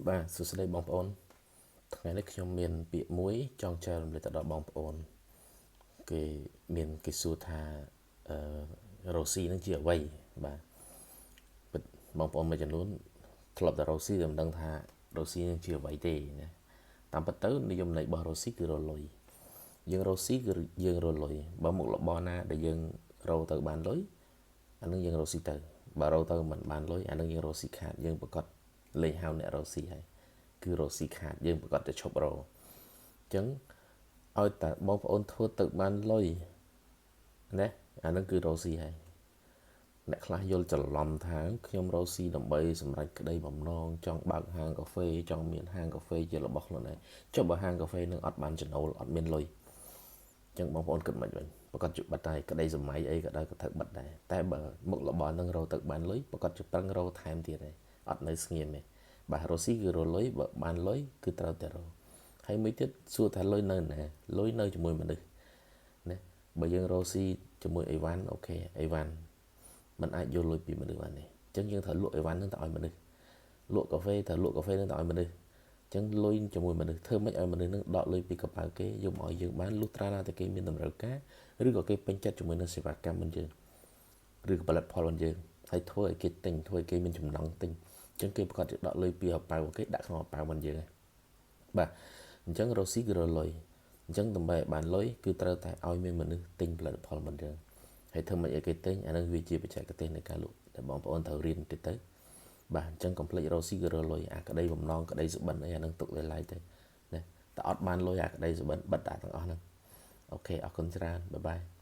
បាទសួស្តីបងប្អូនថ្ងៃនេះខ្ញុំមានពាក្យមួយចង់ចែករំលែកទៅដល់បងប្អូនគេមានគេសួរថាអឺរ៉ូស៊ីនឹងជាអ្វីបាទពិតបងប្អូនមួយចំនួនធ្លាប់តែរ៉ូស៊ីតែមិនដឹងថារ៉ូស៊ីនឹងជាអ្វីទេណាតាមពិតទៅនិយមន័យរបស់រ៉ូស៊ីគឺរលុយយើងរ៉ូស៊ីគឺយើងរលុយបើមុខរបរណាដែលយើងរកទៅបានលុយអានឹងយើងរកស៊ីទៅបើរកទៅមិនបានលុយអានឹងយើងរកស៊ីខាតយើងប្រកាសលេងហៅអ្នករកស៊ីហើយគឺរកស៊ីខាតយើងប្រកាសតែឈប់រកអញ្ចឹងឲ្យតែបងប្អូនធ្វើទៅបានលុយណាអានឹងគឺរកស៊ីហើយអ្នកខ្លះយល់ច្រឡំថាខ្ញុំរកស៊ីដើម្បីសម្រេចក្តីបំណងចង់បើកហាងកាហ្វេចង់មានហាងកាហ្វេជារបស់ខ្លួនឯងចុះបើហាងកាហ្វេនឹងអត់បានចំណូលអត់មានលុយអញ្ចឹងបងប្អូនគិតមិនវិញប្រកាសជាបិទហើយក្តីសម័យអីក៏ដោយក៏ត្រូវបិទដែរតែបើមុខរបរនឹងរកទៅបានលុយប្រកាសជាប្រឹងរកថែមទៀតហើយអត់នៅស្ងៀមទេបាទរកស៊ីគឺរកលុយបើបានលុយគឺត្រូវតែរកហើយមួយទៀតសួរថាលុយនៅណាលុយនៅជាមួយមនុស្សណាបើយើងរកស៊ីជាមួយអីវ៉ាន់ OK អីវ៉ាន់มันអាចយកលុយពីមនុស្សបានទេអញ្ចឹងយើងត្រូវលក់អីវ៉ាន់នឹងទៅឲ្យមនុស្សលក់កាហ្វេត្រូវលក់កាហ្វេនឹងទៅឲ្យមនុស្សអញ្ចឹងលុយជាមួយមនុស្សធ្វើម៉េចឲ្យមនុស្សនឹងដកលុយពីកប៉ៅគេយកមកឲ្យយើងបានលុះត្រាណាតែគេមានតម្រូវការឬក៏គេពេញចិត្តជាមួយនឹងសេវាកម្មរបស់យើងឬក៏ផលិតផលរបស់យើងហើយធ្វើឲ្យគេទិញធ្វើឲ្យគេមានចំណង់ទិញអញ្ចឹងគេប្រកាសជាដកលុយពីកប៉ៅគេដាក់ក្នុងកប៉ៅរបស់យើងហើយបាទអញ្ចឹងរកស៊ីគឺរកលុយអញ្ចឹងដើម្បីឲ្យបានលុយគឺត្រូវតែឲ្យមានមនុស្សទិញផលិតផលរបស់យើងហើយធ្វើម៉េចឲ្យគេទិញអានឹងវាជាបច្ចេកទេសនៃការលក់ដែលបងប្អូនត្រូវរៀនតិចទៅបាទអញ្ចឹងកុំភ្លេចរកស៊ីគឺរកលុយអាក្តីបំណងក្តីសុបិនអីអានឹងទុកលើឡៃទៅណាតែអត់បានលុយអាក្តីសុបិនបិទអាទាំងអស់ហ្នឹង OK អរគុណច្រើន bye bye.